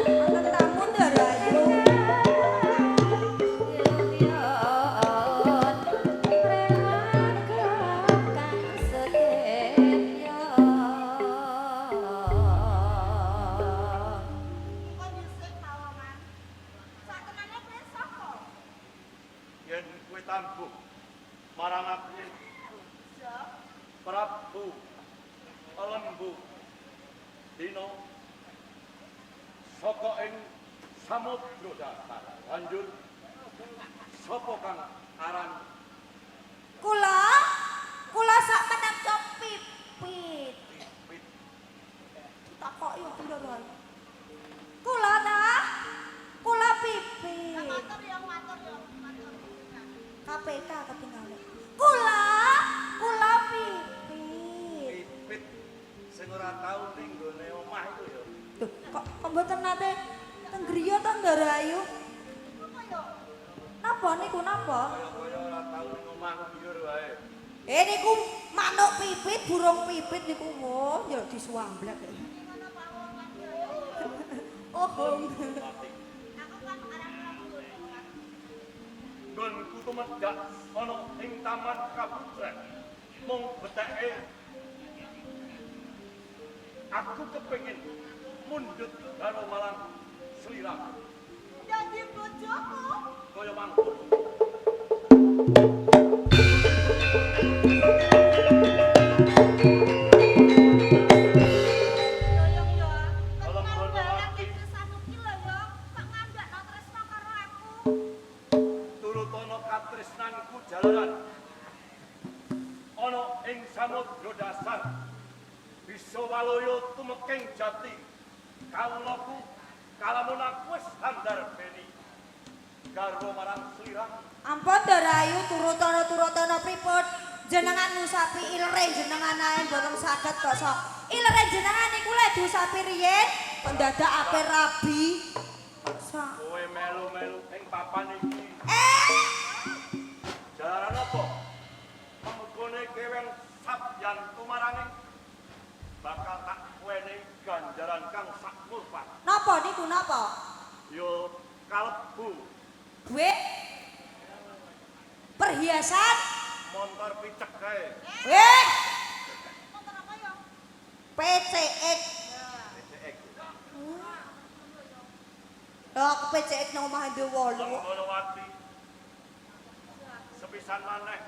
Wonten tamu Ndara Ayu. Kok nyusut pawongan. Sak tenane kowe sapa? Yen kowe tambuh marang aku Prabu Lembu Dina saka ing samudra dasar. Banjur sapa kang aran? Kula, kula sak menapa pipit. Pipit. Ditakoki kok Ndara Ayu. Kula ta? Kula pipit. Matur ya, matur ya, matur. KPK ketinggalan. Kula, kula pipit. Pipit sing ora tau ning gone omah iku ya. Duh, kok mboten nate teng griya to Ndara Ayu? Apa yo? Napa niku napa? Kaya-kaya ora tau ning omah ngyur wae. Eh niku manuk pipit, burung pipit niku wo, ya disuamblek. Ngono pawongan yo. Oh. Mati. Aku kan aran lembu. Nggonku tumedhak ana ing Taman Kaputren. Mung beteke aku kepengin mundhut karo marang sliramu. Dadi bojoku. Kaya mangkono. Yo yo yo. Alam Tenan bono banget ati. tresnamu ki lho yo. Kok ngandakno tresno karo aku. Turutana katresnanku jalaran ana ing samudra dasar bisa waloyo tumeking jati kawulaku kalamun aku wis handarbeni garwa marang sliramu. Ampun Ndara Ayu, turutana-turutana pripun? Jenengan ngusapi ilere jenengan ae mboten saged kok sok. Ilere jenengan niku lek diusapi riyin kok dadak ape rabi. Sok. Kowe melu-melu ing papan iki. Eh, Jalaran apa? Pemegone keweng sabyan tumaranging bakal tak wenehi ganjaran kang sakmurpat. Napa niku napa? Ya kalebu Duit, perhiasan, montor picek kae. weh, Motor apa yo? PCX. PCX. Lah aku PCX nang omah ndek 8. Lenggonowati. Sepisan maneh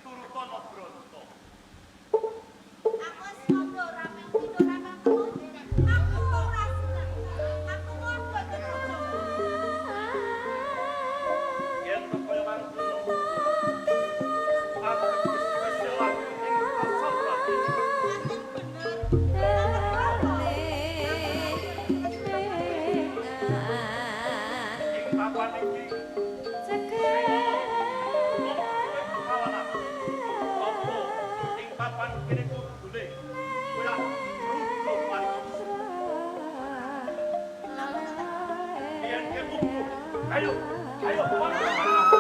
turutana bronto. Aku wis ngondo ora mung pindho ora mung telu. Aku ora seneng. Aku ngondo dadi bojoku. Yen to kaya mangkono, aku wis wis lagi ing asal batin. Pancen bener. Nomor berapa? Ing papan iki mung kowe kawan aku. Apa ing papan kene kudune kowe lak rudo pariwis. Yen kemuku, ayo, ayo, mangga marang aku.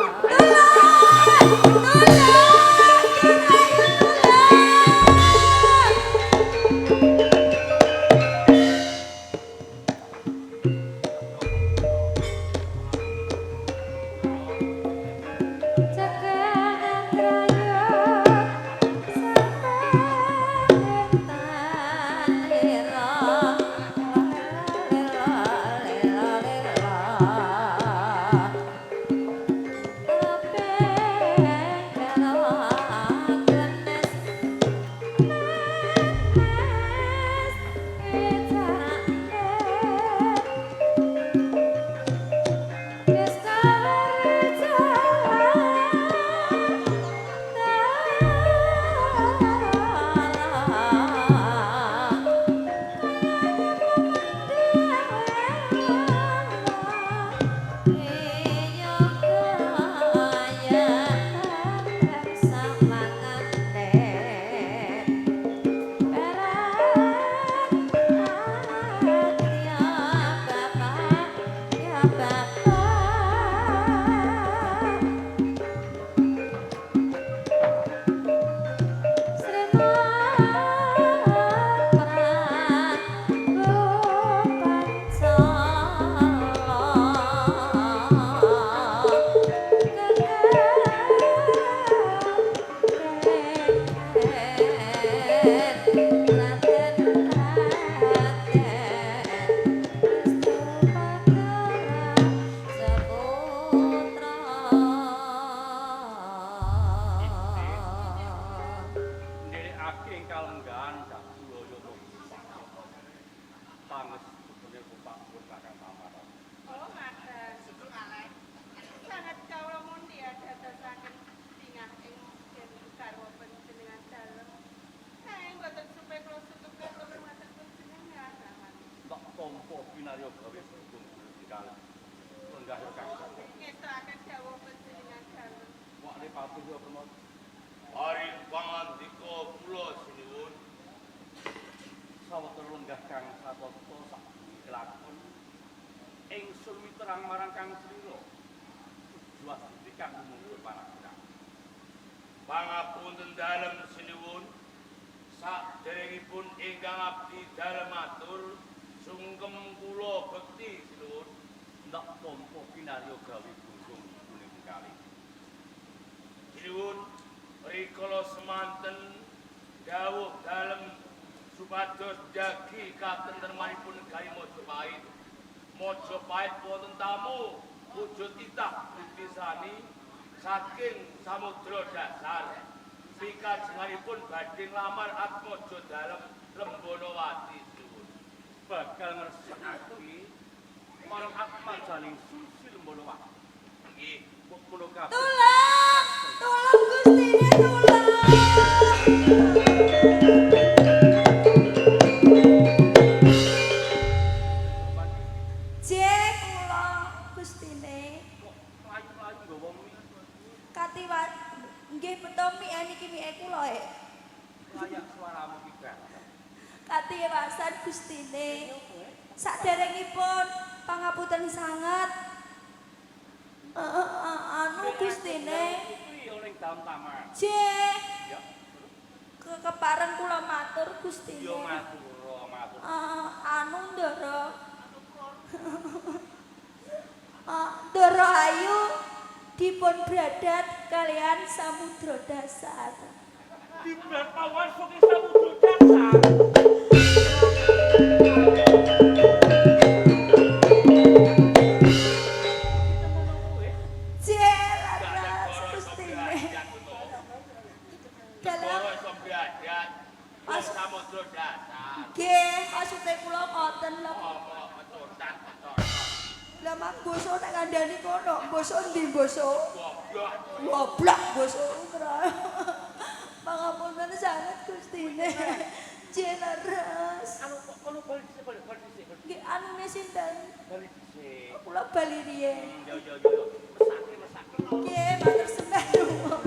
Kalenggahan dadi loyo pangestune Bapak pun Kakang Pamarot. Oh, ngaten. Sangat kawula mundi adadosaken tingah ing den garwa panjenengan dalem. Nanging boten supe kula sutup katur dhumateng panjenengan. Tak tampa kinarya gawe hukum kali. Lenggah kang sapa. Ngestokaken dawuh panjenengan dalem. Wak patuh ya Permata. Paring pangandika kula sinuwun. Sawetara lenggah kang satata sak kelakon ingsun miterang marang Kang Slira. Tujuan siji kang mungkur paragraf. Pangapunten dalem sinuwun. Saderengipun ingkang abdi dalem atur sungkem kula bekti sinuwun. Ndak tampa kinarya gawe gunggung kuning kali. Sinuwun, rikala semanten dawuh dalem supados jagi katentremanipun negari Majapahit. Majapahit wonten tamu wujud titah butisani saking samudra dasar. Pikajenganipun badhe nglamar Atmaja dalem Lembonowati sinuwun. Bakal ngresakake marang Atmajaning Susi Lembonowati. Nggih. Mbok kula kabeh. Tulung, tulung Gustine tulung. Jek kula Gustine Kok mlayu-mlayu nggawa mi katiwa nggih beto mie niki mie kula e. layak suaramu ki banget. Katiwasan Gustine. Saderengipun pangapunten sanget. Anu Gustine. Kuwi oleh dalem taman. Jek Ya, kekepareng kula matur Gustine. yo matur, matur. Anu Ndara. Ndara Ayu dipun bradat kalian samudra dasar. Dibrat pawon saking samudra dasar. Jek Negara laras iso Gustine. bradat to. Dalam Negara iso bradat. Mas- Samudra dasar. nggih maksude kula ngoten lho. Apa pecotan pecotan. Lah mak basa nek ngandani kono, basa ndi basa? Goblok. Goblok basa ora. Pangapunten sanget Gustine. Jek laras. Anu kok kono bali dhisik, bali bali dhisik, bali Nggih anune sinten? bali dhisik. Kula bali riyen. Yo yo yo. Mesake mesake. Nggih, matur sembah nuwun.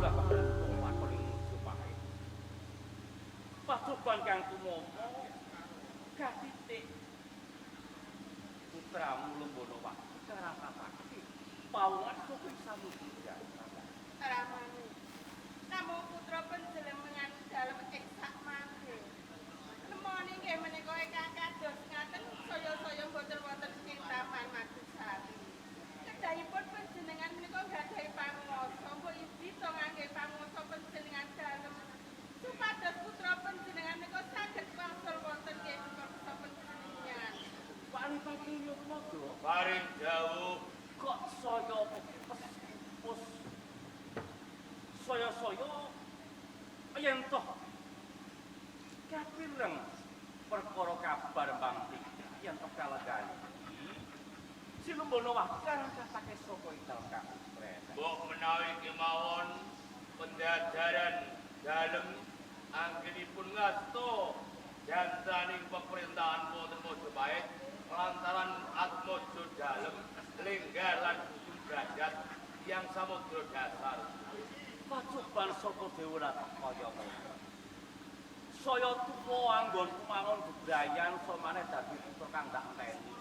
Lah kok lakon ing Majapahit. Pacoban kang tumama katitik putramu Lembonowati karapatake pawongan saking samudra dasar. Ramane. Namung putra panjenengan dalem ing sak mangke. Nemoni nggih menika ingkang kados ngaten saya-saya mboten wonten ing Taman Madusari. Kedahipun panjenengan menika gadhahi panguwasa, mbok iji to ngangge panguwasa panjenengan dalem supados putra panjenengan menika saged wangsul wonten ing kersa panjenengan. Wali paking yo Permada Paring dawuh kok saya pepes saya-saya yen toh kapireng perkara kabar bangti yen toh kalenggahan iki Si Lembonowati karangkasake saka ing dalem kaputren. mbok menawi kemawon pendadaran dalem anggenipun ngasta jantaning pemerintahan wonten Majapahit lantaran Atmaja dalem lenggar lan dukun bradat yang samudra dasar. Pacoban saka Dewalata kaya ngono. Saya tuwa anggonku mangon bebrayan samaneh dadi putra kang ndak enteni.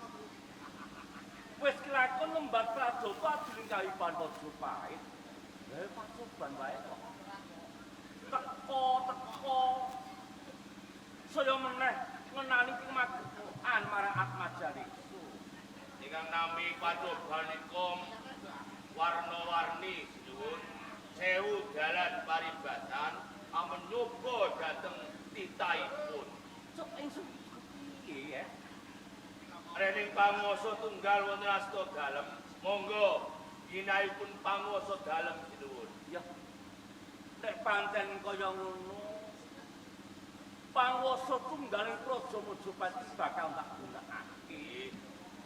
Wis kelakon lembat pradapa adiling kawiban Majapahit. Lah pacoban wae kok. Teko-teko saya meneh ngenani kemagepokan marang Atmajaliksu. Ingkang nami pacoban nika warna-warni sinuwun. Sewu dalan paribasan amen nyoba dhateng titahipun. Cuk ingsun piye ya? Rening panguwasa tunggal wonten asta dalem, monggo ginahipun panguwasa dalem sinuwun. Ya. Nek pancen kaya ngono, panguwasa tunggaling Praja Majapahit bakal tak gunakake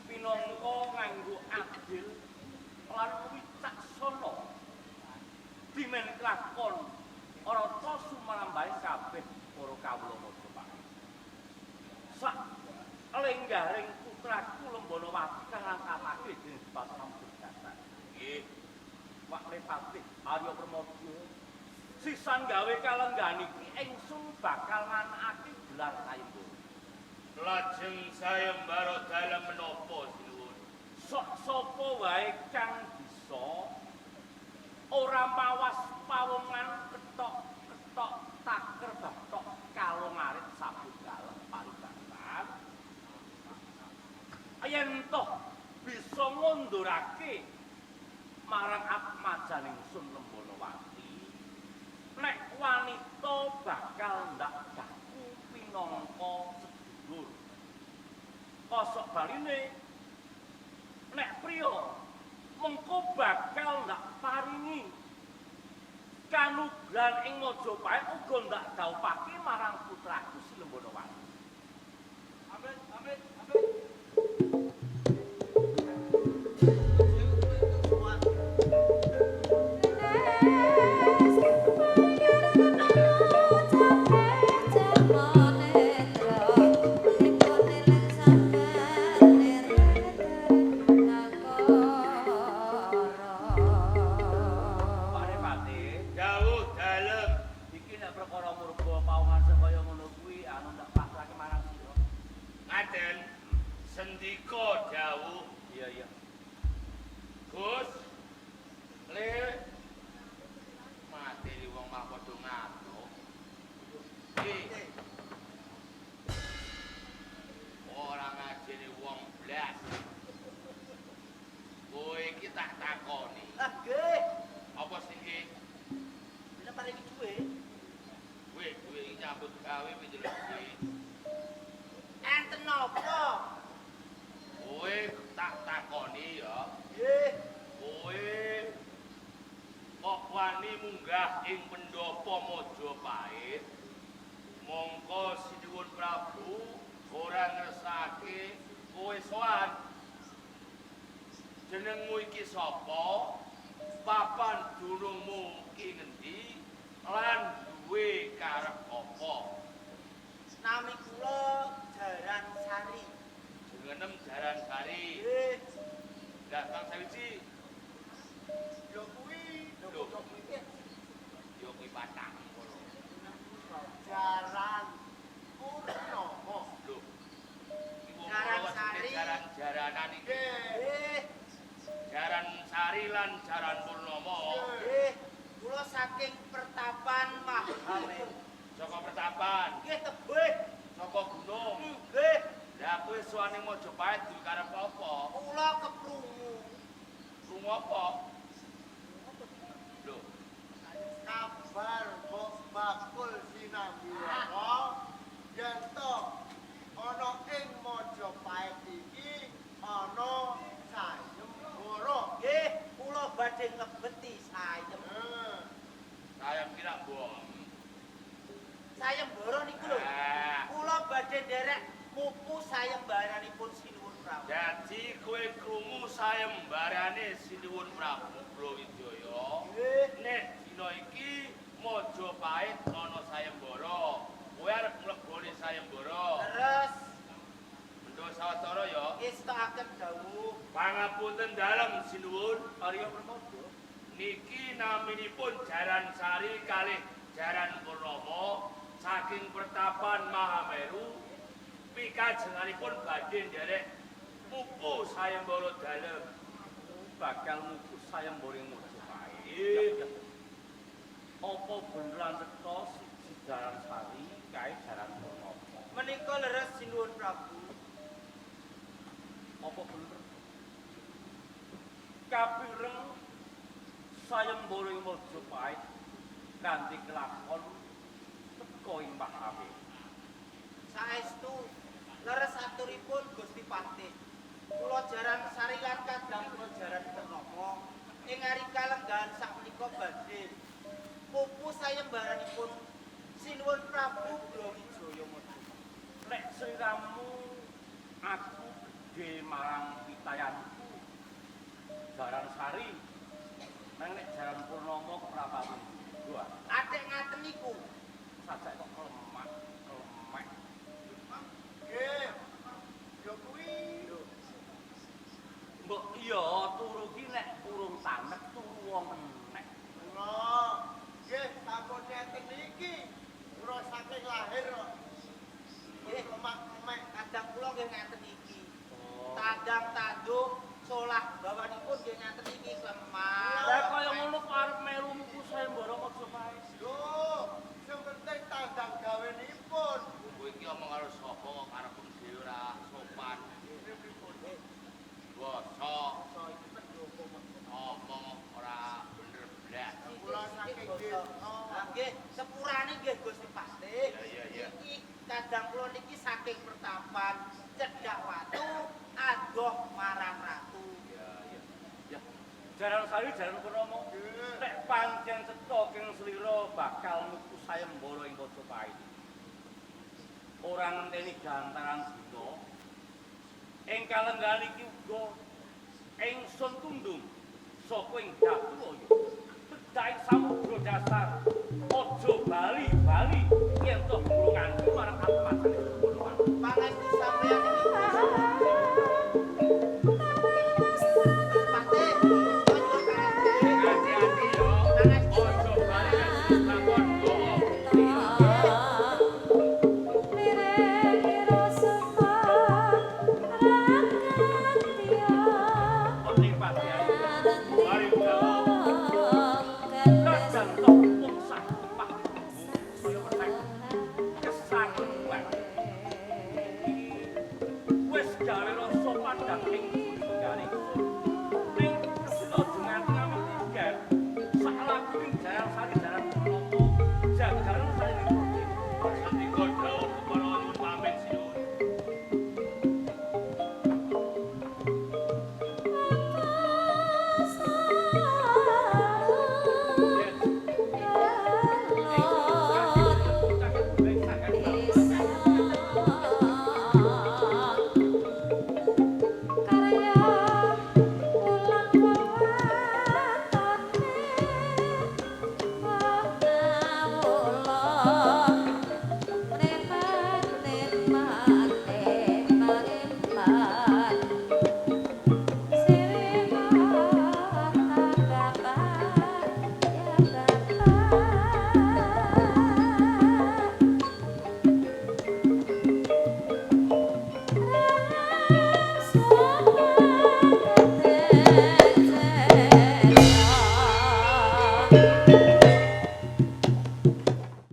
pinangka nganggo adil lan wicaksana. Dimen lakon rata sumrambahing kabeh para kawula Majapahit. Sak lenggaring putraku Lembanawati kang ngangkatake dening Bathara Durgasan. Nggih. Wak Lepatih Arya Pramadya sisan gawe kalenggahan iki ingsun bakal nganakake gelar sayembara. Lajeng sayembara dalem menapa sinuwun? Sok sapa wae kang bisa ora mawas pawongan ketok-ketok taker bathok kalung arit sabuk dalem paribasan. Yen toh bisa ngundurake marang atmajaning Sun Lembanawati, nek wanita bakal ndak gaku pinangka sedulur. Kosok baline nek priya mengko bakal ndak paringi kanugrahan ing Majapahit uga ndak dhawuhake marang putraku Si Lembanawati. Amin, amin, amin. Pak Dawuh dalem. Iki nek perkara murba pawongan sing kaya ngono kuwi anu ndak pasrahke marang sira. Ngaten sendika dawuh. Iya, iya. Gus le materi wong mah padha ngantuk. Iki ora ngajeni wong blas. Kowe iki tak takoni. Ah, nggih. Apa sing iki? Bila paringi dhuwit. Kowe duwe iki nyambut gawe piye duwe? Enten napa? Kowe tak takoni ya. Nggih. Kowe kok wani munggah ing pendhapa Majapahit? Mongko Sinuwun Prabu ora ngersake kowe sowan. Jenengmu iki sapa? Papan dunungmu iki ngendi? Lan duwe karep apa? Nami kula Jaran Sari. Jenengem Jaran Sari. Nggih. Lah kang sawiji Ya kuwi, Lho. ya kuwi piye? ya kuwi patang kono. Jaran Purnomo. Lho. Iki wong Jaran loro jenenge Sari. Jaran-jaranan iki. Nggih. Jaran Sari lan Jaran Purnomo. Nggih. Kula saking Pertapan Mahameru. Saka Pertapan, Nggih tebih. saka gunung. Nggih. Lah kowe sowan ning Majapahit duwe karep apa? Kula keprungu. Krungu apa? Lho, Kabar mbok bakul sinambiwana yen to ana ing Majapahit iki ana sayembara. Nggih, kula badhe ngebeti sayem. Eh, sayang kira bom. Sayembara niku lho. Ah, Kula badhe nderek mupu sayembaranipun Sinuwun Prabu. Dadi kowe krungu sayembarane Sinuwun Prabu Brawijaya. Nggih. Nek dina iki Majapahit ana sayembara. Kowe arep mlebone sayembara. Terus Mendho sawetara ya. estokaken dawuh. Pangapunten dalem Sinuwun. Arya Pramadya. Niki naminipun Jaran Sari kalih Jaran Purnomo saking Pertapan Mahameru pikajenganipun badhe nderek pupu sayembara dalem. Bakal mupu sayembara ing Majapahit. Nggih. Apa beneran cetha siji Jaran Sari kae Jaran Purnomo? Menika leres Sinuwun Prabu. Apa bener? Kapireng Sayembara ing Majapahit kanthi kelakon teka ing Mahawe. Saestu leres aturipun Gusti Patih. Kula jaran sari lan kadang kula jaran Purnomo ing ari kalenggahan sakmenika badhe pupu sayembaranipun Sinuwun Prabu Brawijaya Majapahit. Nek sliramu aku gedhe marang pitayanku Jaran Sari, nang nek Jaran Purnomo keprapatun gua. Atik ngaten niku. Sajak kok klemak, klemek. Nggih. Ya kuwi. Mbok iya turu ki nek urung tanek turu wong enek. Kula nggih sampun ngeten iki. Kula saking lahir kok. Nggih, lemak-lemek. Kadang kula nggih ngaten iki. Oh. Tandang tanduk solah bawanipun nggih ngaten iki klemak. Lah kaya ngono kok arep melu muku sayembara Majapahit. Lho, sing penting tandang gawenipun. Kowe iki omong karo sapa kok karepmu dhewe ora sopan. Basa Basa iki pendopo omong ora bener blas. Kula saking desa. Lah nggih, sepurane nggih Gusti Patih. Iya, iya, iya. Iki kadang kula niki saking pertapan cedhak watu adoh marang ratu. Iya, iya. Ya. Jaran Sari Jaran Purnomo. Nggih. Nek pancen cetha keng slira bakal muku sayembara ing Majapahit. Ora ngenteni gantaran dina. Ing kalenggahan iki uga ingsun tundung saka ing Datuwaya. Cedhak samudra dasar. Aja bali-bali yen toh gulunganku marang atmajane Purnomo. Pangestu sampeyan iki Gusti Patih. Kula nyuwun pangestu. Hati-hati yo. Pangestu. Aja bali nek lakon bohong. Ning patian. Mari Kadang toh wong sak tempat saya meneng kesakuan. Wis gawe rasa padhang ing benggane ingsun. Ning kesila jenengan ngamen tiga sak laku ing Jaran Sari Jaran Purnomo jagaran Sari ning Proteng. Sandika dawuh kepara nyuwun pamit sinuwun. Yeah.